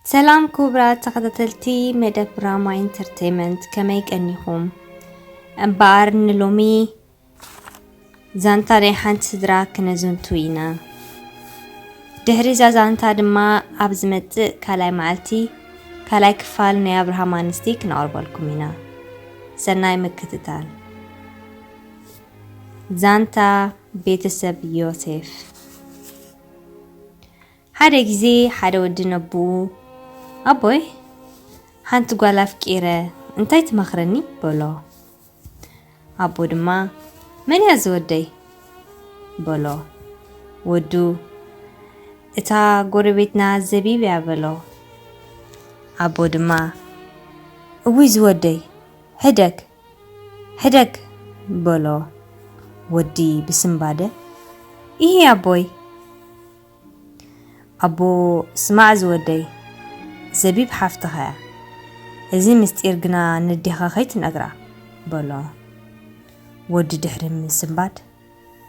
ሰላም ክቡራት ተኸታተልቲ መደብ ራማ ኢንተርቴይመንት፣ ከመይ ቀኒኹም? እምበኣር ንሎሚ ዛንታ ናይ ሓንቲ ስድራ ክነዘንቱ ኢና። ድሕሪ እዛ ዛንታ ድማ ኣብ ዝመጽእ ካልኣይ መዓልቲ ካልኣይ ክፋል ናይ ኣብርሃም ኣንስቲ ክነቕርበልኩም ኢና። ሰናይ ምክትታል። ዛንታ ቤተሰብ ዮሴፍ። ሓደ ግዜ ሓደ ወዲ ነቦኡ፣ "ኣቦይ፣ ሓንቲ ጓል ኣፍቂረ፣ እንታይ ትመኽረኒ?" በሎ። ኣቦ ድማ፣ "መን እያ ዝወደይ?" በሎ። ወዱ፣ "እታ ጎረቤትና ዘቢብ እያ" በሎ። ኣቦ ድማ፣ "እውይ ዝወደይ፣ ሕደግ፣ ሕደግ" በሎ። ወዲ ብስንባደ፣ "ኢሂ ኣቦይ!" ኣቦ፣ "ስማዕ ዝወደይ፣ ዘቢብ ሓፍትኻ እያ። እዚ ምስጢር ግና ነዴኻ ከይትነግራ" በሎ። ወዲ ድሕሪ ምስንባድ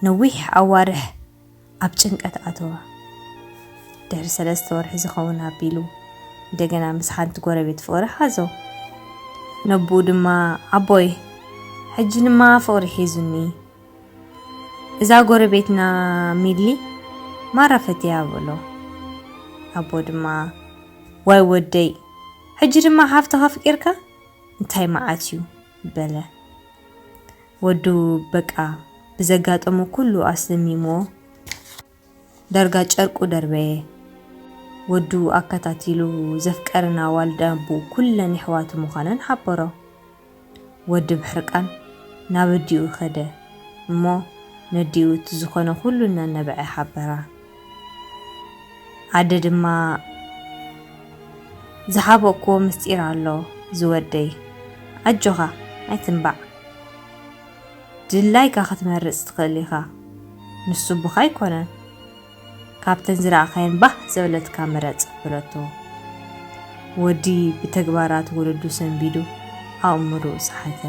ነዊሕ ኣዋርሕ ኣብ ጭንቀት ኣተወ። ድሕሪ ሰለስተ ወርሒ ዝኸውን ኣቢሉ እንደገና ምስ ሓንቲ ጎረቤት ፍቕሪ ሓዞ። ነቦኡ ድማ፣ "ኣቦይ፣ ሕጂ ድማ ፍቕሪ ሒዙኒ። እዛ ጎረቤትና ሚሊ ማራ ፈትያ" በሎ። ኣቦ ድማ፣ "ዋይ ወደይ፣ ሕጂ ድማ ሓፍትኻ ኣፍቂርካ? እንታይ መዓት እዩ?" በለ። ወዱ በቃ ብዘጋጠሞ ኩሉ ኣስደሚምዎ፣ ዳርጋ ጨርቁ ደርበየ። ወዱ ኣከታቲሉ ዘፍቀረን ኣዋልድ ኣቦኡ ኩለን የሕዋቱ ምዃነን ሓበሮ። ወዲ ብሕርቃን ናብ ኣዲኡ ከደ እሞ ነዲኡ እቲ ዝኾነ ኩሉ እናነበዐ ሓበራ። ኣደ ድማ፣ "ዝሓበእክዎ ምስጢር ኣሎ ዝወደይ፣ ኣጆኻ ኣይትንባዕ። ድላይካ ክትመርጽ ትኽእል ኢኻ፣ ንሱ ኣቦኻ ኣይኮነን። ካብተን ዝረኣኻየን ባህ ዘብለትካ ምረጽ" በለቶ። ወዲ ብተግባራት ወለዱ ሰንቢዱ ኣእምሮኡ ሰሓተ።